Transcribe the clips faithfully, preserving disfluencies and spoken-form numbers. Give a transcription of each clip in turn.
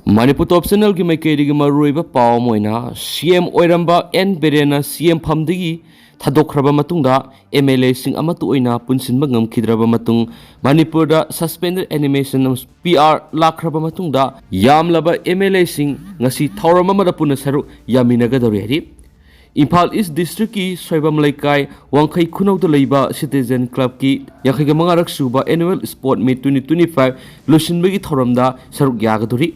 ꯃꯅꯤꯄꯨꯔ ꯇꯣꯞ ꯆꯦꯅꯦꯜꯒꯤ ꯃꯥꯏꯀꯩꯗꯒꯤ ꯃꯔꯨꯑꯣꯏꯕ ꯄꯥꯎ ꯑꯃ ꯑꯣꯏꯅ, ꯁꯤ ꯑꯦꯝ ꯑꯣꯏꯔꯝꯕ ꯑꯦꯟ ꯕꯤꯔꯦꯟꯅ ꯁꯤ ꯑꯦꯝ ꯐꯝꯗꯒꯤ ꯊꯥꯗꯣꯛꯈ꯭ꯔꯕ ꯃꯇꯨꯡꯗ, ꯑꯦꯝ ꯑꯦꯜ ꯑꯦꯁꯤꯡ ꯑꯃꯠꯇ ꯑꯣꯏꯅ ꯄꯨꯟꯁꯤꯟꯕ ꯉꯝꯈꯤꯗ꯭ꯔꯕ ꯃꯇꯨꯡ, ꯃꯅꯤꯄꯨꯔꯗ suspended animation, ꯄꯤ ꯑꯥꯔ, ꯂꯥꯛꯈ꯭ꯔꯕ ꯃꯇꯨꯡꯗ, ꯌꯥꯝꯂꯕ ꯑꯦꯝ ꯑꯦꯜ ꯑꯦꯁꯤꯡ ꯉꯁꯤ ꯊꯧꯔꯝ ꯑꯃꯗ ꯄꯨꯟꯅ ꯁꯔꯨꯛ ꯌꯥꯃꯤꯟꯅꯒꯗꯧꯔꯤ ꯍꯥꯏꯔꯤ꯫ ꯏꯝꯐꯥꯜ ꯏꯁ ꯗꯤꯁꯇ꯭ꯔꯤꯛꯀꯤ ꯁꯣꯏꯕꯝ ꯂꯩꯀꯥꯏ ꯋꯥꯡꯈꯩ ꯈꯨꯅꯧꯗ ꯂꯩꯕ ꯁꯤꯇꯤꯖꯦꯟ ꯀ꯭ꯂꯕꯀꯤ ꯌꯥꯡꯈꯩꯒ ꯃꯉꯥꯔꯛ ꯁꯨꯕ ꯑꯦꯅꯨꯋꯦꯜ ꯁ꯭ꯄꯣꯔꯠ ꯃꯤꯠ ꯇ꯭ꯋꯦꯟꯇꯤ ꯇ꯭ꯋꯦꯟꯇꯤ ꯐꯥꯏꯚ ꯂꯣꯏꯁꯤꯟꯕꯒꯤ ꯊꯧꯔꯝꯗ ꯁꯔꯨꯛ ꯌꯥꯒꯗꯧꯔꯤ꯫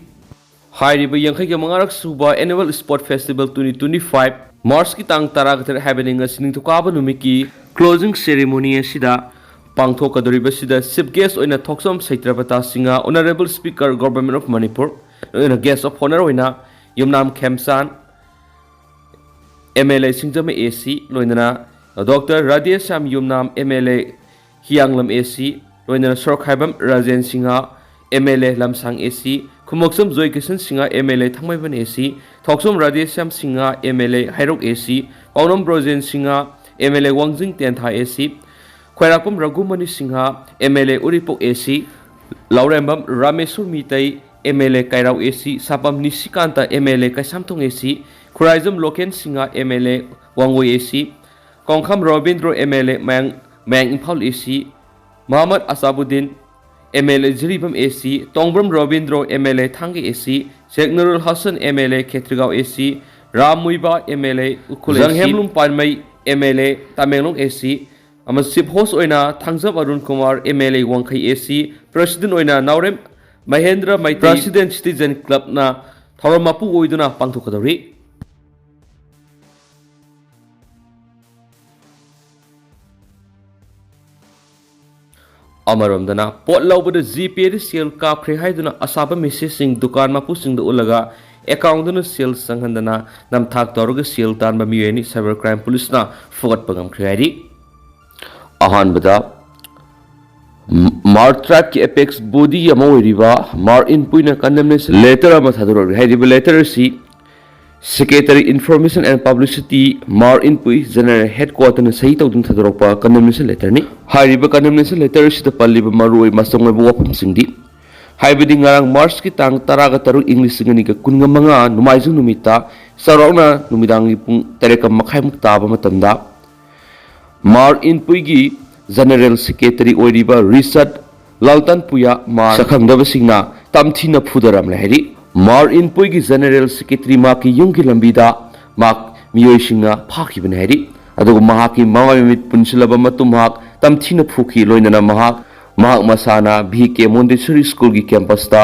ꯍꯥꯏꯔꯤꯕ ꯌꯥꯡꯈꯩꯒ ꯃꯉꯥꯔꯛ ꯁꯨꯕ annual sport festival twenty twenty five, ꯃꯥꯔꯆꯀꯤ ꯇꯥꯡ ꯇꯔꯥꯇꯔꯦꯠ ꯍꯥꯏꯕꯗꯤ ꯉꯁꯤ ꯅꯤꯡꯊꯧꯀꯥꯕ ꯅꯨꯃꯤꯠꯀꯤ closing ceremony ꯑꯁꯤꯗ ꯄꯥꯡꯊꯣꯛꯀꯗꯧꯔꯤꯕꯁꯤꯗ chief guest ꯑꯣꯏꯅ ꯊꯣꯛꯆꯣꯝ ꯁꯩꯇ꯭ꯔꯄꯇꯥ Singh, Honourable Speaker, Government of Manipur, ꯑꯣꯏꯅ guest of honour ꯑꯣꯏꯅ ꯌꯨꯝꯅꯥꯝ ꯈꯦꯝꯆꯥꯟ, M L A Singjamei A C, ꯂꯣꯏꯅꯅ doctor Radheshyam Yumnam, M L A Hiyanglam A C, ꯂꯣꯏꯅꯅ Sorokhaibam Rajen Singh, M L A Lamsang A C, Khumukcham Joy Kishan Singh, M L A Thangmeiband A C, Thokchom Radheshyam Singh, M L A Heirok A C, Paonam Brojen Singh, M L A Wangjing Tentha A C, Khwairakpam Raghumani Singh, M L A Uripok A C, Laurembam Rameshwar Meetei, M L A Keirao A ꯁꯤ, ꯁꯥꯄꯝ Nishikanta, M L A Keishamthong A C, Khuraijam Loken Singh, M L A Wangoi A C, Kongkham Robindro, M L A Mayang, Mayang Imphal A C, Mohammad Achabuddin, M L A Jiribam A C, Tongbram Robindro, M L A Thanga A C, Sheikh Nurul Hassan, M L A Khetrigao A C, Ram Muivah, M L A Ukhrul A C, Janghemlung Panmei, M L A Tamenglong A C, ꯑꯃꯁꯨꯡ chief host ꯑꯣꯏꯅ Thangjam Arun Kumar, M L A Wangkhei A ꯁꯤ, president ꯑꯣꯏꯅ ꯅꯥꯎꯔꯦꯝ Mahendra Meitei, president citizen clubꯅ ꯊꯧꯔꯝ ꯃꯄꯨ ꯑꯣꯏꯗꯨꯅ ꯄꯥꯡꯊꯣꯛꯀꯗꯧꯔꯤ꯫ ꯑꯃꯔꯣꯝꯗꯅ, ꯄꯣꯠ ꯂꯧꯕꯗ ꯖꯤꯄꯦꯗ ꯁꯦꯜ ꯀꯥꯞꯈ꯭ꯔꯦ ꯍꯥꯏꯗꯨꯅ ꯑꯁꯥꯕ ꯃꯦꯁꯦꯖꯁꯤꯡ ꯗꯨꯀꯥꯟ ꯃꯄꯨꯁꯤꯡꯗ ꯎꯠꯂꯒ ꯑꯦꯀꯥꯎꯟꯗꯨꯅ ꯁꯦꯜ ꯆꯪꯍꯟꯗꯅ ꯅꯝꯊꯥꯛ ꯇꯧꯔꯒ ꯁꯦꯜ ꯇꯥꯟꯕ ꯃꯤꯑꯣꯏ ꯑꯅꯤ cyber crime policeꯅ ꯐꯨꯒꯠꯄ ꯉꯝꯈ꯭ꯔꯦ ꯍꯥꯏꯔꯤ꯫ ꯑꯍꯥꯟꯕꯗ, ꯃꯥꯔ ꯇ꯭ꯔꯥꯏꯕꯀꯤ apex body ꯑꯃ ꯑꯣꯏꯔꯤꯕ ꯃꯥꯔ ꯏꯟꯄꯨꯏꯅ condemnation letter ꯑꯃ ꯊꯥꯗꯣꯔꯛꯂꯤ꯫ ꯍꯥꯏꯔꯤꯕ letter ꯑꯁꯤ Secretary Information and Publicity, R Inpui, General Headquarterꯅ ꯁꯍꯤ ꯇꯧꯗꯨꯅ ꯊꯥꯗꯣꯔꯛꯄ condemnation letterꯅꯤ꯫ ꯍꯥꯏꯔꯤꯕ condemnation letter ꯑꯁꯤꯗ ꯄꯜꯂꯤꯕ ꯃꯔꯨꯑꯣꯏ ꯃꯆꯪ ꯑꯣꯏꯕ ꯋꯥꯐꯝꯁꯤꯡꯗꯤ: ꯍꯥꯏꯕꯗꯤ ꯉꯔꯥꯡ ꯃꯥꯔꯆꯀꯤ ꯇꯥꯡ ꯇꯔꯥꯒ ꯇꯔꯨꯛ, ꯏꯪ ꯂꯤꯁꯤꯡ ꯑꯅꯤꯒ ꯀꯨꯟꯒ ꯃꯉꯥ, ꯅꯣꯡꯃꯥꯏꯖꯤꯡ ꯅꯨꯃꯤꯠꯇ ꯆꯥꯎꯔꯥꯛꯅ ꯅꯨꯃꯤꯗꯥꯡꯒꯤ ꯄꯨꯡ ꯇꯔꯦꯠꯀ ꯃꯈꯥꯏꯃꯨꯛ ꯇꯥꯕ ꯃꯇꯝꯗ ꯃꯥꯔ ꯏꯟꯄꯨꯏꯒꯤ ꯖꯦꯅꯔꯦꯜ ꯁꯦꯀ꯭ꯔꯦꯇꯔꯤ ꯑꯣꯏꯔꯤꯕ ꯔꯤꯆꯥꯔꯗ ꯂꯥꯜꯇꯟꯄꯨꯌꯥ ꯃꯥꯔ ꯁꯛꯈꯪꯗꯕꯁꯤꯡꯅ ꯇꯝꯊꯤꯅ ꯐꯨꯗꯔꯝꯂꯦ ꯍꯥꯏꯔꯤ꯫ ꯃꯥꯔ ꯏꯟꯄꯨꯏꯒꯤ ꯖꯦꯅꯔꯦꯜ ꯁꯦꯀ꯭ꯔꯦꯇꯔꯤ ꯃꯍꯥꯛꯀꯤ ꯌꯨꯝꯒꯤ ꯂꯝꯕꯤꯗ ꯃꯍꯥꯛ ꯃꯤꯑꯣꯏꯁꯤꯡꯅ ꯐꯥꯈꯤꯕꯅꯤ ꯍꯥꯏꯔꯤ꯫ ꯑꯗꯨꯒ ꯃꯍꯥꯛꯀꯤ ꯃꯃꯥꯏ ꯃꯃꯤꯠ ꯄꯨꯟꯁꯤꯜꯂꯕ ꯃꯇꯨꯡ ꯃꯍꯥꯛ ꯇꯝꯊꯤꯅ ꯐꯨꯈꯤ꯫ ꯂꯣꯏꯅꯅ ꯃꯍꯥꯛ, ꯃꯍꯥꯛ ꯃꯁꯥꯅ ꯚꯤ ꯀꯦ ꯃꯣꯟꯇꯦꯁꯣꯔꯤ ꯁ꯭ꯀꯨꯜꯒꯤ ꯀꯦꯝꯄꯁꯇ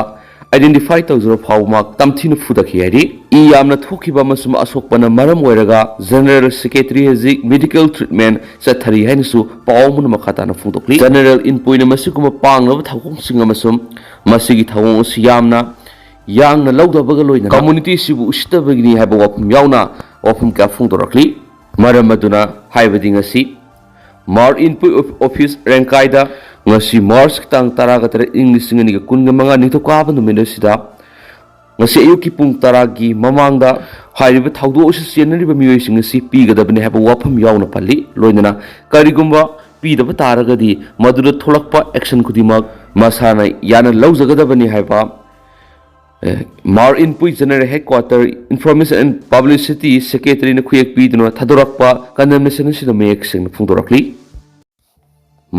ꯑꯥꯏꯗꯦꯟꯇꯤꯐꯥꯏ ꯇꯧꯖꯕ ꯐꯥꯎꯕ ꯃꯍꯥꯛ ꯇꯝꯊꯤꯅ ꯐꯨꯗꯈꯤ ꯍꯥꯏꯔꯤ꯫ ꯏ ꯌꯥꯝꯅ ꯊꯣꯛꯈꯤꯕ ꯑꯃꯁꯨꯡ ꯑꯁꯣꯛꯄꯅ ꯃꯔꯝ ꯑꯣꯏꯔꯒ ꯖꯦꯅꯔꯦꯜ ꯁꯦꯀ꯭ꯔꯦꯇꯔꯤ ꯍꯧꯖꯤꯛ ꯃꯦꯗꯤꯀꯦꯜ ꯇ꯭ꯔꯤꯠꯃꯦꯟ ꯆꯠꯊꯔꯤ ꯍꯥꯏꯅꯁꯨ ꯄꯥꯎ ꯑꯃꯅ ꯃꯈꯥ ꯇꯥꯅ ꯐꯣꯡꯗꯣꯛꯂꯤ꯫ ꯖꯦꯅꯔꯦꯜ ꯏꯟꯄꯨꯏꯅ ꯃꯁꯤꯒꯨꯝꯕ ꯄꯥꯡꯂꯕ ꯊꯧꯑꯣꯡꯁꯤꯡ ꯑꯃꯁꯨꯡ ꯃꯁꯤꯒꯤ ꯊꯧꯑꯣꯡ ꯑꯁꯤ ꯌꯥꯝꯅ ꯌꯥꯡꯅ ꯂꯧꯗꯕꯒ ꯂꯣꯏꯅꯅ ꯀꯝꯃꯨꯅꯤꯇꯤ ꯑꯁꯤꯕꯨ ꯎꯁꯤꯠꯇꯕꯒꯤꯅꯤ ꯍꯥꯏꯕ ꯋꯥꯐꯝ ꯌꯥꯎꯅ ꯋꯥꯐꯝ ꯀꯌꯥ ꯐꯣꯡꯗꯣꯔꯛꯂꯤ꯫ ꯃꯔꯝ ꯑꯗꯨꯅ ꯍꯥꯏꯕꯗꯤ ꯉꯁꯤ ꯃꯥꯔ ꯏꯟꯄꯨꯏ ꯑꯣꯐ-, ꯑꯣꯐꯤꯁ ꯔꯦꯡꯀꯥꯏꯗ ꯉꯁꯤ ꯃꯥꯔꯆ ꯇꯥꯡ ꯇꯔꯥꯒ ꯇꯔꯦꯠ, ꯏꯪ ꯂꯤꯁꯤꯡ ꯑꯅꯤꯒ ꯀꯨꯟꯒ ꯃꯉꯥ ꯅꯤꯡꯊꯧꯀꯥꯕ ꯅꯨꯃꯤꯠ ꯑꯁꯤꯗ ꯉꯁꯤ ꯑꯌꯨꯛꯀꯤ ꯄꯨꯡ ꯇꯔꯥꯒꯤ ꯃꯃꯥꯡꯗ ꯍꯥꯏꯔꯤꯕ ꯊꯧꯗꯣꯛ ꯑꯁꯤ ꯆꯦꯟꯅꯔꯤꯕ ꯃꯤꯑꯣꯏꯁꯤꯡ ꯑꯁꯤ ꯄꯤꯒꯗꯕꯅꯤ ꯍꯥꯏꯕ ꯋꯥꯐꯝ ꯌꯥꯎꯅ ꯄꯜꯂꯤ꯫ ꯂꯣꯏꯅꯅ ꯀꯔꯤꯒꯨꯝꯕ ꯄꯤꯗꯕ ꯇꯥꯔꯒꯗꯤ ꯃꯗꯨꯗ ꯊꯣꯛꯂꯛꯄ ꯑꯦꯛꯁꯟ ꯈꯨꯗꯤꯡꯃꯛ ꯃꯁꯥꯅ ꯌꯥꯅ ꯂꯧꯖꯒꯗꯕꯅꯤ ꯍꯥꯏꯕ, ꯑꯦ, Hmar Inpui general headquarter information and publicity ꯁꯦꯀ꯭ꯔꯦꯇꯔꯤꯅ ꯈꯨꯌꯦꯛ ꯄꯤꯗꯨꯅ ꯊꯥꯗꯣꯔꯛꯄ ꯀꯟꯗꯦꯝꯅꯦꯁꯟ ꯑꯁꯤꯗ ꯃꯌꯦꯛ ꯁꯦꯡꯅ ꯐꯣꯡꯗꯣꯔꯛꯂꯤ꯫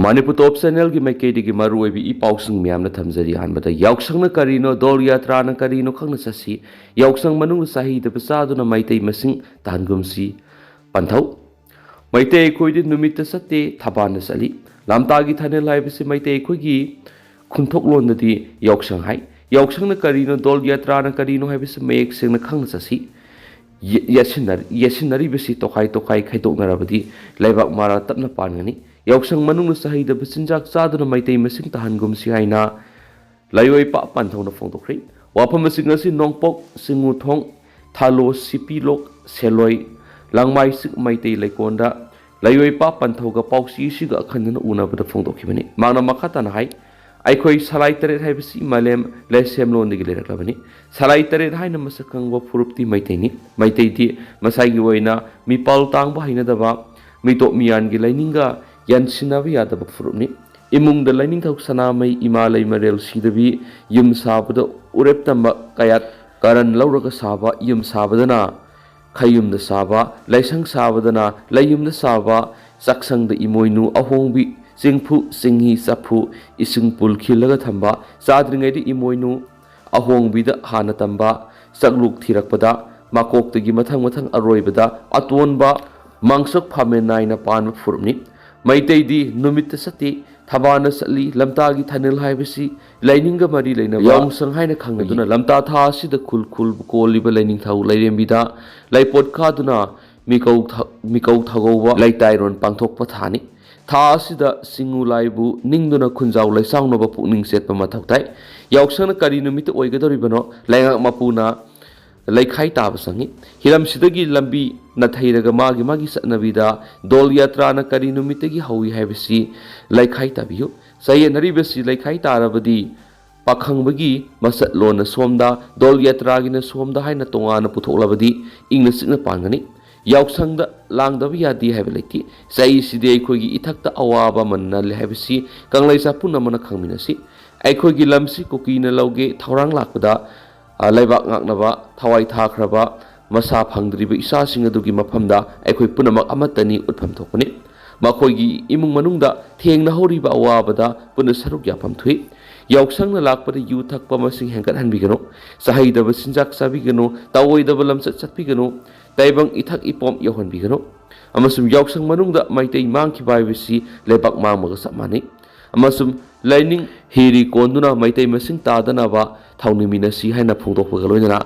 ꯃꯅꯤꯄꯨꯔ ꯇꯣꯞ ꯆꯦꯅꯦꯜꯒꯤ ꯃꯥꯏꯀꯩꯗꯒꯤ ꯃꯔꯨꯑꯣꯏꯕ ꯏ ꯄꯥꯎꯁꯤꯡ ꯃꯌꯥꯝꯅ ꯊꯝꯖꯔꯤ꯫ ꯑꯍꯥꯟꯕꯗ ꯌꯥꯎꯁꯪꯅ ꯀꯔꯤꯅꯣ, ꯗꯣꯜ ꯌꯥꯇ꯭ꯔꯥꯅ ꯀꯔꯤꯅꯣ ꯈꯪꯅ ꯆꯠꯁꯤ꯫ ꯌꯥꯎꯁꯪ ꯃꯅꯨꯡꯗ ꯆꯍꯤꯗꯕ ꯆꯥꯗꯨꯅ ꯃꯩꯇꯩ ꯃꯁꯤꯡ ꯇꯥꯍꯟꯒꯨꯝꯁꯤ꯫ ꯄꯟꯊꯧ: ꯃꯩꯇꯩ ꯑꯩꯈꯣꯏꯗꯤ ꯅꯨꯃꯤꯠꯇ ꯆꯠꯇꯦ, ꯊꯕꯥꯟꯗ ꯆꯠꯂꯤ꯫ ꯂꯝꯇꯥꯒꯤ ꯊꯥꯅꯦꯜ ꯍꯥꯏꯕꯁꯤ ꯃꯩꯇꯩ ꯑꯩꯈꯣꯏꯒꯤ ꯈꯨꯟꯊꯣꯛꯂꯣꯟꯗꯗꯤ ꯌꯥꯎꯁꯪ ꯍꯥꯏ꯫ ꯌꯥꯎꯁꯪꯅ ꯀꯔꯤꯅꯣ, ꯗꯣꯜ ꯌꯥꯇ꯭ꯔꯥꯅ ꯀꯔꯤꯅꯣ ꯍꯥꯏꯕꯁꯤ ꯃꯌꯦꯛ ꯁꯦꯡꯅ ꯈꯪꯅ ꯆꯠꯁꯤ꯫ ꯌꯦ-, ꯌꯦꯠꯁꯤꯟꯅ-, ꯌꯦꯠꯁꯤꯟꯅꯔꯤꯕꯁꯤ ꯇꯣꯈꯥꯏ ꯇꯣꯈꯥꯏ ꯈꯥꯏꯗꯣꯛꯅꯔꯕꯗꯤ ꯂꯩꯕꯥꯛ ꯃꯔꯥ ꯇꯞꯅ ꯄꯥꯟꯒꯅꯤ꯫ ꯌꯥꯎꯁꯪ ꯃꯅꯨꯡꯗ ꯆꯍꯤꯗꯕ ꯆꯤꯟꯖꯥꯛ ꯆꯥꯗꯨꯅ ꯃꯩꯇꯩ ꯃꯁꯤꯡ ꯇꯥꯍꯟꯒꯨꯝꯁꯤ ꯍꯥꯏꯅ ꯂꯥꯏꯑꯣꯏꯄꯥ ꯄꯟꯊꯧꯅ ꯐꯣꯡꯗꯣꯛꯈ꯭ꯔꯤ꯫ ꯋꯥꯐꯝꯁꯤꯡ ꯑꯁꯤ ꯅꯣꯡꯄꯣꯛ ꯆꯤꯡꯉꯨꯊꯣꯡ, ꯊꯥꯂꯣ, ꯁꯤꯄꯤꯂꯣꯛ, ꯁꯦꯂꯣꯏ, ꯂꯥꯡꯃꯥꯏꯁꯤꯛ ꯃꯩꯇꯩ ꯂꯩꯀꯣꯟꯗ ꯂꯥꯏꯑꯣꯏꯄꯥ ꯄꯟꯊꯧꯒ ꯄꯥꯎꯆꯦꯁꯤꯒ ꯑꯈꯟꯅꯅ ꯎꯅꯕꯗ ꯐꯣꯡꯗꯣꯛꯈꯤꯕꯅꯤ꯫ ꯃꯍꯥꯛꯅ ꯃꯈꯥ ꯇꯥꯅ ꯍꯥꯏ, ꯑꯩꯈꯣꯏ ꯁꯂꯥꯏ ꯇꯔꯦꯠ ꯍꯥꯏꯕꯁꯤ ꯃꯥꯂꯦꯝ ꯂꯥꯏꯁꯦꯝꯂꯣꯟꯗꯒꯤ ꯂꯩꯔꯛꯂꯕꯅꯤ꯫ ꯁꯂꯥꯏ ꯇꯔꯦꯠ ꯍꯥꯏꯅ ꯃꯁꯛ ꯈꯪꯕ ꯐꯨꯔꯨꯞꯇꯤ ꯃꯩꯇꯩꯅꯤ꯫ ꯃꯩꯇꯩꯗꯤ ꯃꯁꯥꯒꯤ ꯑꯣꯏꯅ ꯃꯤꯄꯥꯜ ꯇꯥꯡꯕ ꯍꯩꯅꯗꯕ, ꯃꯤꯇꯣꯞ ꯃꯤꯌꯥꯟꯒꯤ ꯂꯥꯏꯅꯤꯡꯒ ꯌꯥꯟꯁꯤꯟꯅꯕ ꯌꯥꯗꯕ ꯐꯨꯔꯨꯞꯅꯤ꯫ ꯏꯃꯨꯡꯗ ꯂꯩꯅꯤꯡꯊꯧ ꯁꯅꯥꯃꯩ ꯏꯃꯥ ꯂꯩꯃꯔꯦꯜ ꯁꯤꯗꯕꯤ, ꯌꯨꯝ ꯁꯥꯕꯗ ꯎꯔꯦꯞ ꯇꯝꯕ ꯀꯌꯥꯠ ꯀꯔꯟ ꯂꯧꯔꯒ ꯁꯥꯕ ꯌꯨꯝ ꯁꯥꯕꯗꯅ ꯈꯌꯨꯝꯗ ꯁꯥꯕ, ꯂꯩꯁꯪ ꯁꯥꯕꯗꯅ ꯂꯩꯌꯨꯝꯗ ꯁꯥꯕ, ꯆꯥꯛꯁꯪꯗ ꯏꯃꯣꯏꯅꯨ ꯑꯍꯣꯡꯕꯤ, ꯆꯦꯡꯐꯨ, ꯆꯦꯡꯍꯤ, ꯆꯐꯨ, ꯏꯁꯤꯡ ꯄꯨꯜ ꯈꯤꯜꯂꯒ ꯊꯝꯕ, ꯆꯥꯗ꯭ꯔꯤꯉꯩꯗ ꯏꯃꯣꯏꯅꯨ ꯑꯍꯣꯡꯕꯤꯗ ꯍꯥꯟꯅ ꯇꯝꯕ, ꯆꯥꯛꯂꯨꯛ ꯊꯤꯔꯛꯄꯗ ꯃꯀꯣꯛꯇꯒꯤ ꯃꯊꯪ ꯃꯊꯪ ꯑꯔꯣꯏꯕꯗ ꯑꯇꯣꯟꯕ ꯃꯥꯡꯁꯨꯛ ꯐꯝꯃꯦ ꯅꯥꯏꯅ ꯄꯥꯟꯕ ꯐꯨꯔꯨꯞꯅꯤ꯫ ꯃꯩꯇꯩꯗꯤ ꯅꯨꯃꯤꯠꯇ ꯆꯠꯇꯦ, ꯊꯕꯥꯅ ꯆꯠꯂꯤ꯫ ꯂꯝꯇꯥꯒꯤ ꯊꯥꯅꯤꯜ ꯍꯥꯏꯕꯁꯤ ꯂꯥꯏꯅꯤꯡꯒ ꯃꯔꯤ ꯂꯩꯅꯕ ꯌꯥꯎꯁꯪ ꯍꯥꯏꯅ ꯈꯪꯅꯗꯨꯅ ꯂꯝꯇꯥ ꯊꯥ ꯑꯁꯤꯗ ꯈꯨꯜ ꯈꯨꯜ ꯀꯣꯜꯂꯤꯕ ꯂꯥꯏꯅꯤꯡꯊꯧ ꯂꯥꯏꯔꯦꯝꯕꯤꯗ ꯂꯩꯄꯣꯠ ꯀꯥꯗꯨꯅ ꯃꯤꯀꯧ ꯊ-, ꯃꯤꯀꯧ ꯊꯧꯒꯧꯕ ꯂꯩꯇꯥꯏꯔꯣꯟ ꯄꯥꯡꯊꯣꯛꯄ ꯊꯥꯅꯤ꯫ ꯊꯥ ꯑꯁꯤꯗ ꯆꯤꯡꯉꯨ ꯂꯥꯏꯕꯨ ꯅꯤꯡꯗꯨꯅ ꯈꯨꯟꯖꯥꯎ ꯂꯩꯆꯥꯎꯅꯕ ꯄꯨꯛꯅꯤꯡ ꯆꯦꯠꯄ ꯃꯊꯧ ꯇꯥꯏ꯫ ꯌꯥꯎꯁꯪꯅ ꯀꯔꯤ ꯅꯨꯃꯤꯠꯇ ꯑꯣꯏꯒꯗꯧꯔꯤꯕꯅꯣ? ꯂꯩꯉꯥꯛ ꯃꯄꯨꯅ ꯂꯩꯈꯥꯏ ꯇꯥꯕ ꯆꯪꯏ꯫ ꯍꯤꯔꯝꯁꯤꯗꯒꯤ ꯂꯝꯕꯤ ꯅꯥꯊꯩꯔꯒ ꯃꯥꯒꯤ ꯃꯥꯒꯤ ꯆꯠꯅꯕꯤꯗ ꯗꯣꯜ ꯌꯥꯇ꯭ꯔꯥꯅ ꯀꯔꯤ ꯅꯨꯃꯤꯠꯇꯒꯤ ꯍꯧꯏ ꯍꯥꯏꯕꯁꯤ ꯂꯩꯈꯥꯏ ꯇꯥꯕꯤꯌꯨ꯫ ꯆꯌꯦꯠꯅꯔꯤꯕꯁꯤ ꯂꯩꯈꯥꯏ ꯇꯥꯔꯕꯗꯤ ꯄꯥꯈꯪꯕꯒꯤ ꯃꯁꯛꯂꯣꯟꯅ ꯁꯣꯝꯗ, ꯗꯣꯜ ꯌꯥꯇ꯭ꯔꯥꯒꯤꯅ ꯁꯣꯝꯗ ꯍꯥꯏꯅ ꯇꯣꯉꯥꯟꯅ ꯄꯨꯊꯣꯛꯂꯕꯗꯤ ꯏꯪꯅ ꯆꯤꯛꯅ ꯄꯥꯟꯒꯅꯤ꯫ ꯌꯥꯎꯁꯪꯗ ꯂꯥꯡꯗꯕ ꯌꯥꯗꯦ ꯍꯥꯏꯕ ꯂꯩꯇꯦ꯫ ꯆꯍꯤꯁꯤꯗꯤ ꯑꯩꯈꯣꯏꯒꯤ ꯏꯊꯛꯇ ꯑꯋꯥꯕ ꯑꯃ ꯅꯜꯂꯦ ꯍꯥꯏꯕꯁꯤ ꯀꯪꯂꯩꯆꯥ ꯄꯨꯝꯅꯃꯛꯅ ꯈꯪꯃꯤꯟꯅꯁꯤ꯫ ꯑꯩꯈꯣꯏꯒꯤ ꯂꯝꯁꯤ ꯀꯨꯀꯤꯅ ꯂꯧꯒꯦ ꯊꯧꯔꯥꯡ ꯂꯥꯛꯄꯗ, ꯑ, ꯂꯩꯕꯥꯛ ꯉꯥꯛꯅꯕ ꯊꯋꯥꯏ ꯊꯥꯈ꯭ꯔꯕ ꯃꯁꯥ ꯐꯪꯗ꯭ꯔꯤꯕ ꯏꯆꯥꯁꯤꯡ ꯑꯗꯨꯒꯤ ꯃꯐꯝꯗ ꯑꯩꯈꯣꯏ ꯄꯨꯝꯅꯃꯛ ꯑꯃꯠꯇꯅꯤ ꯎꯠꯐꯝ ꯊꯣꯛꯄꯅꯤ꯫ ꯃꯈꯣꯏꯒꯤ ꯏꯃꯨꯡ ꯃꯅꯨꯡꯗ ꯊꯦꯡꯅꯍꯧꯔꯤꯕ ꯑꯋꯥꯕꯗ ꯄꯨꯟꯅ ꯁꯔꯨꯛ ꯌꯥꯐꯝ ꯊꯣꯛꯏ꯫ ꯌꯥꯎꯁꯪꯅ ꯂꯥꯛꯄꯗ ꯌꯨ ꯊꯛꯄ ꯃꯁꯤꯡ ꯍꯦꯟꯒꯠꯍꯟꯕꯤꯒꯅꯨ, ꯆꯍꯩꯗꯕ ꯆꯤꯟꯖꯥꯛ ꯆꯥꯕꯤꯒꯅꯨ, ꯇꯧꯑꯣꯏꯗꯕ ꯂꯝꯆꯠ ꯆꯠꯄꯤꯒꯅꯨ, ꯇꯥꯏꯕꯪ ꯏꯊꯛ ꯏꯄꯣꯝ ꯌꯧꯍꯟꯕꯤꯒꯅꯨ꯫ ꯑꯃꯁꯨꯡ ꯌꯥꯎꯁꯪ ꯃꯅꯨꯡꯗ ꯃꯩꯇꯩ ꯃꯥꯡꯈꯤꯕ ꯍꯥꯏꯕꯁꯤ ꯂꯩꯕꯥꯛ ꯃꯥꯡꯕꯒ ꯆꯞ ꯃꯥꯟꯅꯩ꯫ ꯑꯃꯁꯨꯡ ꯂꯥꯏꯅꯤꯡ ꯍꯤꯔꯤ ꯀꯣꯟꯗꯨꯅ ꯃꯩꯇꯩ ꯃꯁꯤꯡ ꯇꯥꯗꯅꯕ ꯊꯧꯅꯤꯃꯤꯟꯅꯁꯤ ꯍꯥꯏꯅ ꯐꯣꯡꯗꯣꯛꯄꯒ ꯂꯣꯏꯅꯅ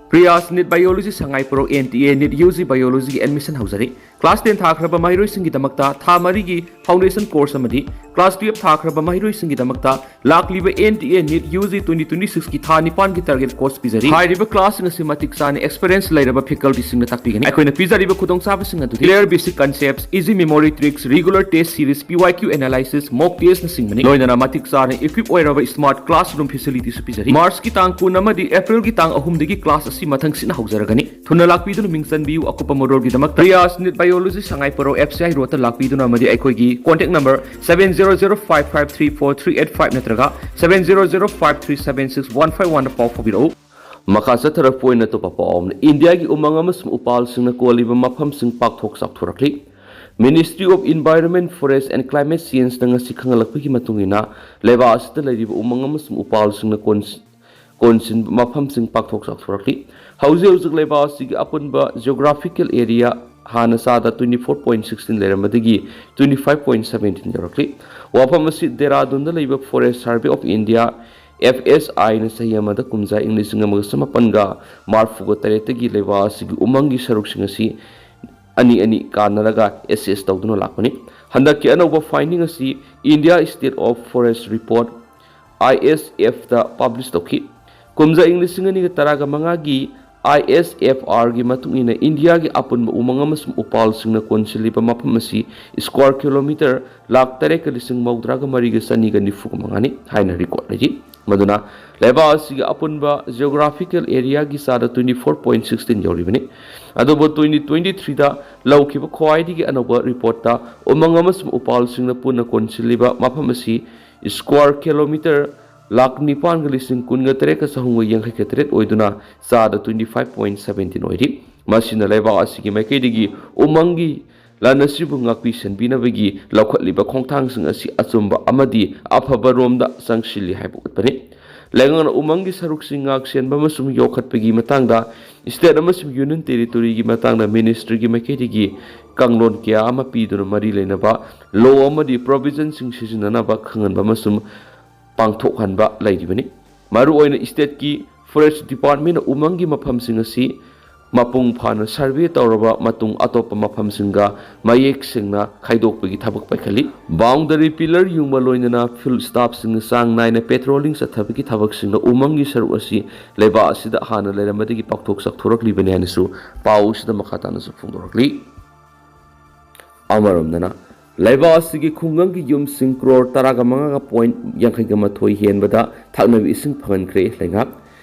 Priyas NEET biology Sangaiprou N T A NEET U G ꯕꯥꯏꯑꯣꯂꯣꯖꯤꯒꯤ ꯑꯦꯗꯃꯤꯁꯟ ꯍꯧꯖꯔꯤ꯫ ꯀ꯭ꯂꯥꯁ ꯇꯦꯟ ꯊꯥꯈ꯭ꯔꯕ ꯃꯍꯩꯔꯣꯏꯁꯤꯡꯒꯤꯗꯃꯛꯇ ꯊꯥ ꯃꯔꯤꯒꯤ ꯐꯥꯎꯟꯗꯦꯁꯟ ꯀꯣꯔꯁ ꯑꯃꯗꯤ ꯀ꯭ꯂꯥꯁ ꯇꯨꯌꯦꯜꯞ ꯊꯥꯈ꯭ꯔꯕ ꯃꯍꯩꯔꯣꯏꯁꯤꯡꯒꯤꯗꯃꯛꯇ ꯂꯥꯛꯂꯤꯕ N T A NEET U G twenty twenty ꯁꯤꯛꯁꯀꯤ ꯊꯥ ꯅꯤꯄꯥꯟꯒꯤ ꯇꯥꯔꯒꯦꯠ ꯀꯣꯔꯁ ꯄꯤꯖꯔꯤ꯫ ꯍꯥꯏꯔꯤꯕ ꯀ꯭ꯂꯥꯁꯁꯤꯡ ꯑꯁꯤ ꯃꯇꯤꯛ ꯆꯥꯅ ꯑꯦꯛꯁꯄꯤꯔꯤꯌꯦꯟꯁ ꯂꯩꯔꯕ ꯐꯦꯀꯜꯇꯤꯁꯤꯡꯅ ꯇꯥꯛꯄꯤꯒꯅꯤ꯫ ꯑꯩꯈꯣꯏꯅ ꯄꯤꯖꯔꯤꯕ ꯈꯨꯗꯣꯡꯆꯥꯕꯁꯤꯡ ꯑꯗꯨꯗꯤ clear basic concepts, easy memory tricks, regular test series, P Y Q analysis, mock test ꯅꯆꯤꯡꯕꯅꯤ꯫ ꯂꯣꯏꯅꯅ ꯃꯇꯤꯛ ꯆꯥꯅ equip ꯑꯣꯏꯔꯕ smart classroom facility ꯁꯨ ꯄꯤꯖꯔꯤ꯫ ꯃꯥꯔꯆꯀꯤ ꯇꯥꯡ ꯀꯨꯟ ꯑꯃꯗꯤ ꯑꯦꯄ꯭ꯔꯤꯜꯒꯤ ꯇꯥꯡ ꯑꯍꯨꯝꯗꯒꯤ ꯀ꯭ꯂꯥꯁ ꯑꯁꯤ ꯃꯊꯪ ꯁꯤꯠꯅ ꯍꯧꯖꯔꯒꯅꯤ꯫ ꯊꯨꯅ ꯂꯥꯛꯄꯤꯗꯨꯅ ꯃꯤꯡ ꯆꯟꯕꯤꯌꯨ꯫ ꯑꯀꯨꯞꯄ ꯃꯔꯣꯜꯒꯤꯗꯃꯛꯇ Priyas NEET bio Technology Sangaiprou F C I road ꯇ ꯂꯥꯛꯄꯤꯗꯨꯅ ꯑꯃꯗꯤ ꯑꯩꯈꯣꯏꯒꯤ contact number seven zero zero five five three four three eight five ꯅꯠꯇ꯭ꯔꯒ seven zero zero five three seven six one five one ꯗ ꯄꯥꯎ ꯐꯥꯎꯕꯤꯔꯛꯎ꯫ ꯃꯈꯥ ꯆꯠꯊꯔꯛꯄ ꯑꯣꯏꯅ ꯑꯇꯣꯞꯄ ꯄꯥꯎ ꯑꯃꯅ, ꯏꯟꯗꯤꯌꯥꯒꯤ ꯎꯃꯪ ꯑꯃꯁꯨꯡ ꯎꯄꯥꯜꯁꯤꯡꯅ ꯀꯣꯜꯂꯤꯕ ꯃꯐꯝꯁꯤꯡ ꯄꯥꯛꯊꯣꯛ ꯆꯥꯎꯊꯣꯔꯛꯂꯤ꯫ Ministry of Environment, Forest and Climate Change ꯅ ꯉꯁꯤ ꯈꯪꯍꯜꯂꯛꯄꯒꯤ ꯃꯇꯨꯡ ꯏꯟꯅ, ꯂꯩꯕꯥꯛ ꯑꯁꯤꯗ ꯂꯩꯔꯤꯕ ꯎꯃꯪ ꯑꯃꯁꯨꯡ ꯎꯄꯥꯜꯁꯤꯡꯅ ꯀꯣꯟ-, ꯀꯣꯟꯁꯤꯟꯕ ꯃꯐꯝꯁꯤꯡ ꯄꯥꯛꯊꯣꯛ ꯆꯥꯎꯊꯣꯔꯛꯂꯤ꯫ ꯍꯧꯖꯤꯛ ꯍꯧꯖꯤꯛ ꯂꯩꯕꯥꯛ ꯑꯁꯤꯒꯤ ꯑꯄꯨꯟꯕ geographical area ꯍꯥꯟꯅ ꯆꯥꯗ twenty four point sixteen ꯂꯩꯔꯝꯕꯗꯒꯤ twenty five point seventeen ꯌꯧꯔꯛꯂꯤ꯫ ꯋꯥꯐꯝ ꯑꯁꯤ ꯗꯦꯔꯥꯗꯨꯟꯗ ꯂꯩꯕ Forest Survey of India, F S I ꯅ ꯆꯍꯤ ꯑꯃꯗ ꯀꯨꯝꯖꯥ ꯏꯪ ꯂꯤꯁꯤꯡ ꯑꯃꯒ ꯆꯃꯥꯄꯟꯒ ꯃꯔꯤꯐꯨꯒ ꯇꯔꯦꯠꯇꯒꯤ ꯂꯩꯕꯥꯛ ꯑꯁꯤꯒꯤ ꯎꯃꯪꯒꯤ ꯁꯔꯨꯛꯁꯤꯡ ꯑꯁꯤ ꯑꯅꯤ ꯑꯅꯤ ꯀꯥꯟꯅꯔꯒ assess ꯇꯧꯗꯨꯅ ꯂꯥꯛꯄꯅꯤ꯫ ꯍꯟꯗꯛꯀꯤ ꯑꯅꯧꯕ finding ꯑꯁꯤ India State of Forest Report, I S F ꯇ publish ꯇꯧꯈꯤ꯫ ꯀꯨꯝꯖꯥ ꯏꯪ ꯂꯤꯁꯤꯡ ꯑꯅꯤꯒ ꯇꯔꯥꯒ ꯃꯉꯥꯒꯤ I S F R ꯒꯤ ꯃꯇꯨꯡ ꯏꯟꯅ, ꯏꯟꯗꯤꯌꯥꯒꯤ ꯑꯄꯨꯟꯕ ꯎꯃꯪ ꯑꯃꯁꯨꯡ ꯎꯄꯥꯜꯁꯤꯡꯅ ꯀꯣꯟꯁꯤꯜꯂꯤꯕ ꯃꯐꯝ ꯑꯁꯤ square kilometre ꯂꯥꯈ ꯇꯔꯦꯠꯀ ꯂꯤꯁꯤꯡ ꯃꯧꯗ꯭ꯔꯥꯒ ꯃꯔꯤꯒ ꯆꯅꯤꯒ ꯅꯤꯐꯨꯒ ꯃꯉꯥꯅꯤ ꯍꯥꯏꯅ record ꯂꯩꯔꯤ꯫ ꯃꯗꯨꯅ ꯂꯩꯕꯥꯛ ꯑꯁꯤꯒꯤ ꯑꯄꯨꯟꯕ geographical area ꯒꯤ ꯆꯥꯗ twenty four point sixteen ꯌꯧꯔꯤꯕꯅꯤ꯫ ꯑꯗꯨꯕꯨ twenty twenty three ꯗ ꯂꯧꯈꯤꯕ ꯈ꯭ꯋꯥꯏꯗꯒꯤ ꯑꯅꯧꯕ report ꯇ ꯎꯃꯪ ꯑꯃꯁꯨꯡ ꯎꯄꯥꯜꯁꯤꯡꯅ ꯄꯨꯟꯅ ꯀꯣꯟꯁꯤꯜꯂꯤꯕ ꯃꯐꯝ ꯑꯁꯤ square kilometre ꯂꯥꯈ ꯅꯤꯄꯥꯟꯒ ꯂꯤꯁꯤꯡ ꯀꯨꯟꯒ ꯇꯔꯦꯠꯀ ꯆꯍꯨꯝꯒ ꯌꯥꯡꯈꯩꯒ ꯇꯔꯦꯠ ꯑꯣꯏꯗꯨꯅ ꯆꯥꯗ twenty five point seventeen ꯑꯣꯏꯔꯤ꯫ ꯃꯁꯤꯅ ꯂꯩꯕꯥꯛ ꯑꯁꯤꯒꯤ ꯃꯥꯏꯀꯩꯗꯒꯤ ꯎꯃꯪꯒꯤ ꯂꯟ ꯑꯁꯤꯕꯨ ꯉꯥꯛꯄꯤ ꯁꯦꯟꯕꯤꯅꯕꯒꯤ ꯂꯧꯈꯠꯂꯤꯕ ꯈꯣꯡꯊꯥꯡꯁꯤꯡ ꯑꯁꯤ ꯑꯆꯨꯝꯕ ꯑꯃꯗꯤ ꯑꯐꯕ ꯔꯣꯝꯗ ꯆꯪꯁꯤꯜꯂꯤ ꯍꯥꯏꯕ ꯎꯠꯄꯅꯤ꯫ ꯂꯩꯉꯥꯛꯅ ꯎꯃꯪꯒꯤ ꯁꯔꯨꯛꯁꯤꯡ ꯉꯥꯛ ꯁꯦꯟꯕ ꯑꯃꯁꯨꯡ ꯌꯣꯛꯈꯠꯄꯒꯤ ꯃꯇꯥꯡꯗ state ꯑꯃꯁꯨꯡ union territory ꯒꯤ ꯃꯇꯥꯡꯗ ministry ꯒꯤ ꯃꯥꯏꯀꯩꯗꯒꯤ ꯀꯥꯡꯂꯣꯟ ꯀꯌꯥ ꯑꯃ ꯄꯤꯗꯨꯅ ꯃꯔꯤ ꯂꯩꯅꯕ law ꯑꯃꯗꯤ provision ꯁꯤꯡ ꯁꯤꯖꯤꯟꯅꯅꯕ ꯈꯪꯍꯟꯕ ꯑꯃꯁꯨꯡ ꯄꯥꯡꯊꯣꯛꯍꯟꯕ ꯂꯩꯔꯤꯕꯅꯤ꯫ ꯃꯔꯨꯑꯣꯏꯅ state ꯀꯤ Forest Department ꯅ ꯎꯃꯪꯒꯤ ꯃꯐꯝꯁꯤꯡ ꯑꯁꯤ ꯃꯄꯨꯡ ꯐꯥꯅ survey ꯇꯧꯔꯕ ꯃꯇꯨꯡ, ꯑꯇꯣꯞꯄ ꯃꯐꯝꯁꯤꯡꯒ ꯃꯌꯦꯛ ꯁꯦꯡꯅ ꯈꯥꯏꯗꯣꯛꯄꯒꯤ ꯊꯕꯛ ꯄꯥꯏꯈꯠꯂꯤ꯫ Boundary pillar ꯌꯨꯡꯕ ꯂꯣꯏꯅꯅ field staff ꯁꯤꯡꯅ ꯆꯥꯡ ꯅꯥꯏꯅ patrolling ꯆꯠꯊꯕꯒꯤ ꯊꯕꯛꯁꯤꯡꯅ ꯎꯃꯪꯒꯤ ꯁꯔꯨꯛ ꯑꯁꯤ ꯂꯩꯕꯥꯛ ꯑꯁꯤꯗ ꯍꯥꯟꯅ ꯂꯩꯔꯝꯕꯗꯒꯤ ꯄꯥꯛꯊꯣꯛ ꯆꯥꯎꯊꯣꯔꯛꯂꯤꯕꯅꯤ ꯍꯥꯏꯅꯁꯨ ꯄꯥꯎ ꯑꯁꯤꯗ ꯃꯈꯥ ꯇꯥꯅꯁꯨ ꯐꯣꯡꯗꯣꯔꯛꯂꯤ꯫ ꯑꯃꯔꯣꯝꯗꯅ, ꯂꯩꯕꯥꯛ ꯑꯁꯤꯒꯤ ꯈꯨꯡꯒꯪꯒꯤ ꯌꯨꯝꯁꯤꯡ crore ꯇꯔꯥꯒ ꯃꯉꯥꯒ point ꯌꯥꯡꯈꯩꯒ ꯃꯥꯊꯣꯏ ꯍꯦꯟꯕꯗ ꯊꯛꯅꯕ ꯏꯁꯤꯡ ꯐꯪꯍꯟꯈ꯭ꯔꯦ ꯂꯩꯉꯥꯛ꯫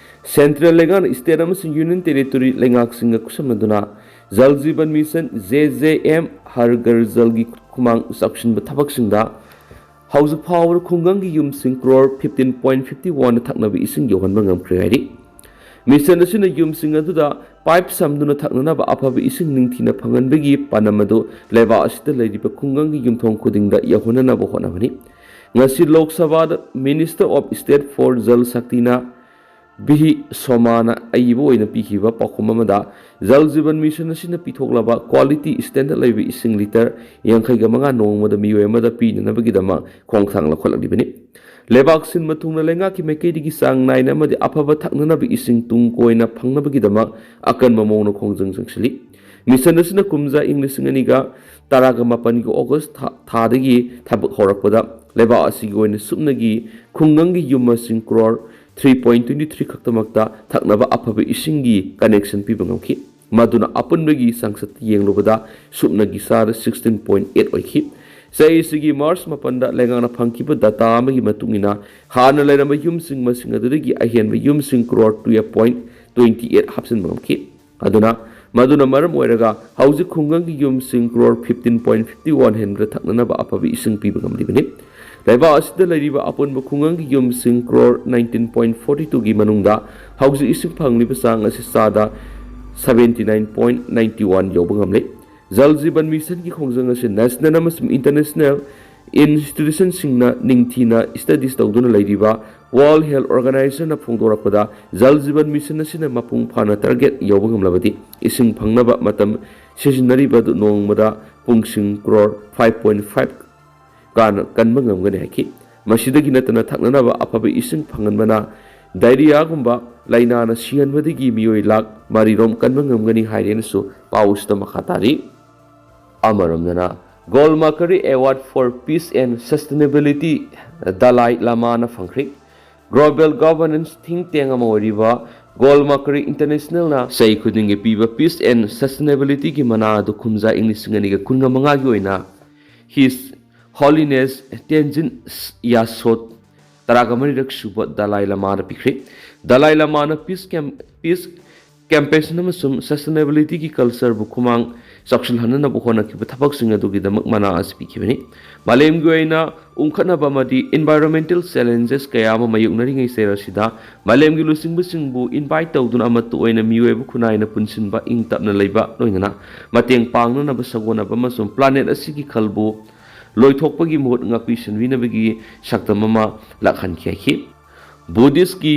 Central ꯂꯩꯉꯥꯛꯅ state ꯑꯃꯁꯨꯡ union territory ꯂꯩꯉꯥꯛꯁꯤꯡꯒ ꯈꯨꯠꯁꯝꯅꯗꯨꯅ Jal Jeevan Mission, J J M, Har Ghar ꯖꯜꯒꯤ ꯈꯨꯃꯥꯡ ꯆꯥꯎꯁꯤꯟꯕ ꯊꯕꯛꯁꯤꯡꯗ ꯍꯧꯖꯤꯛ ꯐꯥꯎꯕꯗ ꯈꯨꯡꯒꯪꯒꯤ ꯌꯨꯝꯁꯤꯡ crore fifteen point fifty one ꯊꯛꯅꯕ ꯏꯁꯤꯡ ꯌꯧꯍꯟꯕ ꯉꯝꯈ꯭ꯔꯦ ꯍꯥꯏꯔꯤ꯫ ꯃꯤꯁꯟ ꯑꯁꯤꯅ ꯌꯨꯝꯁꯤꯡ ꯑꯗꯨꯗ ꯄꯥꯏꯞ ꯁꯝꯗꯨꯅ ꯊꯛꯅꯅꯕ ꯑꯐꯕ ꯏꯁꯤꯡ ꯅꯤꯡꯊꯤꯅ ꯐꯪꯍꯟꯕꯒꯤ ꯄꯥꯟꯗꯝ ꯑꯗꯨ ꯂꯩꯕꯥꯛ ꯑꯁꯤꯗ ꯂꯩꯔꯤꯕ ꯈꯨꯡꯒꯪꯒꯤ ꯌꯨꯝꯊꯣꯡ ꯈꯨꯗꯤꯡꯗ ꯌꯧꯍꯟꯅꯅꯕ ꯍꯣꯠꯅꯕꯅꯤ꯫ ꯉꯁꯤ ꯂꯣꯛ ꯁꯚꯥꯗ Minister of State for Jal Shaktiꯅ ꯚꯤ ꯁꯣꯃꯥꯅ ꯑꯏꯕ ꯑꯣꯏꯅ ꯄꯤꯈꯤꯕ ꯄꯥꯎꯈꯨꯝ ꯑꯃꯗ, ꯖꯜ ꯖꯤꯕꯟ ꯃꯤꯁꯟ ꯑꯁꯤꯅ ꯄꯤꯊꯣꯛꯂꯕ ꯀ꯭ꯋꯥꯂꯤꯇꯤ ꯁ꯭ꯇꯦꯟꯗꯔꯗ ꯂꯩꯕ ꯏꯁꯤꯡ ꯂꯤꯇꯔ ꯌꯥꯡꯈꯩꯒ ꯃꯉꯥ ꯅꯣꯡꯃꯗ ꯃꯤꯑꯣꯏ ꯑꯃꯗ ꯄꯤꯅꯅꯕꯒꯤꯗꯃꯛ ꯈꯣꯡꯊꯥꯡ ꯂꯧꯈꯠꯂꯛꯂꯤꯕꯅꯤ꯫ ꯂꯩꯕꯥꯛ ꯁꯤꯟꯕ ꯊꯨꯡꯅ ꯂꯩꯉꯥꯛꯀꯤ ꯃꯥꯏꯀꯩꯗꯒꯤ ꯆꯥꯡ ꯅꯥꯏꯅ ꯑꯃꯗꯤ ꯑꯐꯕ ꯊꯛꯅꯅꯕ ꯏꯁꯤꯡ ꯇꯨꯡ ꯀꯣꯏꯅ ꯐꯪꯅꯕꯒꯤꯗꯃꯛ ꯑꯀꯟꯕ ꯃꯑꯣꯡꯗ ꯈꯣꯡꯖꯪ ꯆꯪꯁꯤꯜꯂꯤ꯫ ꯃꯤꯁꯟ ꯑꯁꯤꯅ ꯀꯨꯝꯖꯥ ꯏꯪ ꯂꯤꯁꯤꯡ ꯑꯅꯤꯒ ꯇꯔꯥꯒ ꯃꯥꯄꯟꯒꯤ ꯑꯣꯒꯁ ꯊꯥ, ꯊꯥꯗꯒꯤ ꯊꯕꯛ ꯍꯧꯔꯛꯄꯗ ꯂꯩꯕꯥꯛ ꯑꯁꯤꯒꯤ ꯑꯣꯏꯅ ꯁꯨꯞꯅꯒꯤ ꯈꯨꯡꯒꯪꯒꯤ ꯌꯨꯝ ꯃꯁꯤꯡ crore three point twenty three ꯈꯛꯇꯃꯛꯇ ꯊꯛꯅꯕ ꯑꯐꯕ ꯏꯁꯤꯡꯒꯤ ꯀꯅꯦꯛꯁꯟ ꯄꯤꯕ ꯉꯝꯈꯤ꯫ ꯃꯗꯨꯅ ꯑꯄꯨꯟꯕꯒꯤ ꯆꯥꯡꯆꯠꯇ ꯌꯦꯡꯂꯨꯕꯗ ꯁꯨꯞꯅꯒꯤ ꯆꯥꯗ ꯁꯤꯛꯁꯇꯤꯟ ꯄꯣꯏꯟ ꯑꯩꯠ ꯑꯣꯏꯈꯤ꯫ ꯆꯍꯤ ꯑꯁꯤꯒꯤ ꯃꯥꯔꯆ ꯃꯥꯄꯟꯗ ꯂꯩꯉꯥꯛꯅ ꯐꯪꯈꯤꯕ ꯗꯇꯥ ꯑꯃꯒꯤ ꯃꯇꯨꯡ ꯏꯟꯅ, ꯍꯥꯟꯅ ꯂꯩꯔꯝꯕ ꯌꯨꯝꯁꯤꯡ ꯃꯁꯤꯡ ꯑꯗꯨꯗꯒꯤ ꯑꯍꯦꯟꯕ ꯌꯨꯝꯁꯤꯡ crore twelve point twenty eight ꯍꯥꯞꯆꯤꯟꯕ ꯉꯝꯈꯤ꯫ ꯑꯗꯨꯅ, ꯃꯗꯨꯅ ꯃꯔꯝ ꯑꯣꯏꯔꯒ ꯍꯧꯖꯤꯛ ꯈꯨꯡꯒꯪꯒꯤ ꯌꯨꯝꯁꯤꯡ crore fifteen point fifty one ꯍꯦꯟꯕꯗ ꯊꯛꯅꯅꯕ ꯑꯐꯕ ꯏꯁꯤꯡ ꯄꯤꯕ ꯉꯝꯂꯤꯕꯅꯤ꯫ ꯂꯩꯕꯥꯛ ꯑꯁꯤꯗ ꯂꯩꯔꯤꯕ ꯑꯄꯨꯟꯕ ꯈꯨꯡꯒꯪꯒꯤ ꯌꯨꯝꯁꯤꯡ ꯀ꯭ꯔꯣꯔ ꯅꯥꯏꯟꯇꯤꯟ ꯄꯣꯏꯟ ꯐꯣꯔꯇꯤ ꯇꯨꯒꯤ ꯃꯅꯨꯡꯗ ꯍꯧꯖꯤꯛ ꯏꯁꯤꯡ ꯐꯪꯂꯤꯕ ꯆꯥꯡ ꯑꯁꯤ ꯆꯥꯗ seventy nine point ninety one ꯌꯧꯕ ꯉꯝꯂꯦ꯫ ꯖꯜ ꯖꯤꯕꯟ ꯃꯤꯁꯟꯒꯤ ꯈꯣꯡꯖꯪ ꯑꯁꯤ ꯅꯦꯁꯅꯦꯜ ꯑꯃꯁꯨꯡ ꯏꯟꯇꯔꯅꯦꯁꯅꯦꯜ ꯏꯟꯁꯇꯤꯇ꯭ꯌꯨꯁꯟꯁꯤꯡꯅ ꯅꯤꯡꯊꯤꯅ ꯁ꯭ꯇꯗꯤꯁ ꯇꯧꯗꯨꯅ ꯂꯩꯔꯤꯕ world health ꯑꯣꯔꯒꯅꯥꯏꯖꯦꯁꯟꯅ ꯐꯣꯡꯗꯣꯔꯛꯄꯗ, Jal Jeevan mission ꯑꯁꯤꯅ ꯃꯄꯨꯡ ꯐꯥꯅ ꯇꯥꯔꯒꯦꯠ ꯌꯧꯕ ꯉꯝꯂꯕꯗꯤ, ꯏꯁꯤꯡ ꯐꯪꯅꯕ ꯃꯇꯝ ꯁꯤꯖꯤꯟꯅꯔꯤꯕ ꯑꯗꯨ ꯅꯣꯡꯃꯗ ꯄꯨꯡꯁꯤꯡ ꯀ꯭ꯔꯣꯔ ꯐꯥꯏꯚ ꯄꯣꯏꯟ ꯐꯥꯏꯚ ꯀꯥꯅ ꯀꯟꯕ ꯉꯝꯒꯅꯤ ꯍꯥꯏꯈꯤ꯫ ꯃꯁꯤꯗꯒꯤ ꯅꯠꯇꯅ, ꯊꯛꯅꯅꯕ ꯑꯐꯕ ꯏꯁꯤꯡ ꯐꯪꯍꯟꯕꯅ ꯗꯥꯏꯔꯤꯌꯥꯒꯨꯝꯕ ꯂꯥꯏꯅꯥꯅ ꯁꯤꯍꯟꯕꯗꯒꯤ ꯃꯤꯑꯣꯏ ꯂꯥꯈ ꯃꯔꯤꯔꯣꯝ ꯀꯟꯕ ꯉꯝꯒꯅꯤ ꯍꯥꯏꯔꯦꯅꯁꯨ ꯄꯥꯎ ꯑꯁꯤꯗ ꯃꯈꯥ ꯇꯥꯔꯤ꯫ ꯑꯃꯔꯣꯝꯗꯅ, Golmakari Award for Peace and Sustainability ꯗꯂꯥꯏ ꯂꯃꯥꯅ ꯐꯪꯈ꯭ꯔꯦ꯫ Global Governance think tank ꯑꯃ ꯑꯣꯏꯔꯤꯕ ꯒꯣꯜꯃꯀꯔꯤ ꯏꯟꯇꯔꯅꯦꯁꯅꯦꯜꯅ ꯆꯍꯤ ꯈꯨꯗꯤꯡꯒꯤ ꯄꯤꯕ Peace and Sustainabilityꯒꯤ ꯃꯅꯥ ꯑꯗꯨ ꯀꯨꯝꯖꯥ ꯏꯪ ꯂꯤꯁꯤꯡ ꯑꯅꯤꯒ ꯀꯨꯟꯃꯉꯥꯒꯤ ꯑꯣꯏꯅ His Holiness Tenzin Gyatso ꯇꯔꯥꯒ ꯃꯔꯤꯔꯛ ꯁꯨꯕ ꯗꯂꯥꯏ ꯂꯃꯥꯗ ꯄꯤꯈ꯭ꯔꯦ꯫ ꯗꯂꯥꯏ ꯂꯃꯥꯅ ꯄꯤꯁ ꯀꯦꯝ-, ꯄꯤꯁ ꯀꯦꯝꯄꯦꯁꯟ ꯑꯃꯁꯨꯡ ꯁꯁꯇꯦꯅꯦꯕꯤꯂꯤꯇꯤꯒꯤ ꯀꯜꯆꯔꯕꯨ ꯈꯨꯃꯥꯡ ꯆꯥꯎꯁꯤꯜꯍꯟꯅꯅꯕ ꯍꯣꯠꯅꯈꯤꯕ ꯊꯕꯛꯁꯤꯡ ꯑꯗꯨꯒꯤꯗꯃꯛ ꯃꯅꯥ ꯑꯁꯤ ꯄꯤꯈꯤꯕꯅꯤ꯫ ꯃꯥꯂꯦꯝꯒꯤ ꯑꯣꯏꯅ ꯎꯪꯈꯠꯅꯕ ꯑꯃꯗꯤ ꯏꯟꯚꯥꯏꯔꯣꯟꯃꯦꯟꯇꯦꯜ ꯆꯦꯂꯦꯟꯖꯦꯁ ꯀꯌꯥ ꯑꯃ ꯃꯥꯌꯣꯛꯅꯔꯤꯉꯩ ꯆꯩꯔꯛ ꯑꯁꯤꯗ ꯃꯥꯂꯦꯝꯒꯤ ꯂꯨꯆꯤꯡꯕꯁꯤꯡꯕꯨ ꯏꯟꯚꯥꯏꯠ ꯇꯧꯗꯨꯅ ꯑꯃꯠꯇ ꯑꯣꯏꯅ ꯃꯤꯑꯣꯏꯕ ꯈꯨꯟꯅꯥꯏꯅ ꯄꯨꯟꯁꯤꯟꯕ, ꯏꯪ ꯇꯞꯅ ꯂꯩꯕ, ꯂꯣꯏꯅꯅ ꯃꯇꯦꯡ ꯄꯥꯡꯅꯅꯕ ꯁꯥꯒꯣꯟꯅꯕ ꯑꯃꯁꯨꯡ ꯄ꯭ꯂꯥꯅꯦꯠ ꯑꯁꯤꯒꯤ ꯈꯜꯕꯨ ꯂꯣꯏꯊꯣꯛꯄꯒꯤ ꯃꯍꯨꯠ ꯉꯥꯛꯄꯤ ꯁꯦꯟꯕꯤꯅꯕꯒꯤ ꯁꯛꯇꯝ ꯑꯃ ꯂꯥꯛꯍꯟꯈꯤ ꯍꯥꯏꯈꯤ꯫ ꯕꯨꯙꯤꯁꯀꯤ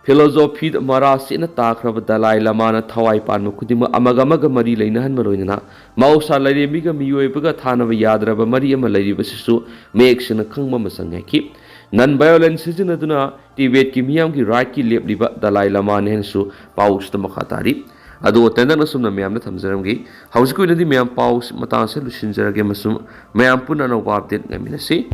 ꯐꯤꯂꯣꯖꯣꯐꯤꯗ ꯃꯔꯥ ꯁꯦꯠꯅ ꯇꯥꯈ꯭ꯔꯕ ꯗꯂꯥꯏ ꯂꯃꯥꯅ ꯊꯋꯥꯏ ꯄꯥꯟꯕ ꯈꯨꯗꯤꯡꯃꯛ ꯑꯃꯒ ꯑꯃꯒ ꯃꯔꯤ ꯂꯩꯅꯍꯟꯕ, ꯂꯣꯏꯅꯅ ꯃꯍꯧꯁꯥ ꯂꯥꯏꯔꯦꯝꯕꯤꯒ ꯃꯤꯑꯣꯏꯕꯒ ꯊꯥꯅꯕ ꯌꯥꯗ꯭ꯔꯕ ꯃꯔꯤ ꯑꯃ ꯂꯩꯔꯤꯕꯁꯤꯁꯨ ꯃꯌꯦꯛ ꯁꯦꯡꯅ ꯈꯪꯕ ꯑꯃ ꯆꯪꯉꯤ ꯍꯥꯏꯈꯤ꯫ ꯅꯟ ꯚꯥꯏꯑꯣꯂꯦꯟꯁ ꯁꯤꯖꯤꯟꯅꯗꯨꯅ ꯇꯤꯕꯦꯠꯀꯤ ꯃꯤꯌꯥꯝꯒꯤ ꯔꯥꯏꯠꯀꯤ ꯂꯦꯞꯂꯤꯕ ꯗꯂꯥꯏ ꯂꯃꯥꯅꯤ ꯍꯥꯏꯅꯁꯨ ꯄꯥꯎꯁꯤꯗ ꯃꯈꯥ ꯇꯥꯔꯤ꯫ ꯑꯗꯨ ꯇꯦꯟꯗꯛꯅ ꯁꯨꯝꯅ ꯃꯌꯥꯝꯗ ꯊꯝꯖꯔꯝꯒꯦ꯫ ꯍꯧꯖꯤꯛꯀꯤ ꯑꯣꯏꯅꯗꯤ ꯃꯌꯥꯝ ꯄꯥꯎ ꯃꯇꯥꯡ ꯑꯁꯤꯗ ꯂꯣꯏꯁꯤꯟꯖꯔꯒꯦ ꯑꯃꯁꯨꯡ ꯃꯌꯥꯝ ꯄꯨꯟꯅ ꯑꯅꯧꯕ ꯑꯞꯗꯦꯠ ꯉꯥꯏꯃꯤꯟꯅꯁꯤ꯫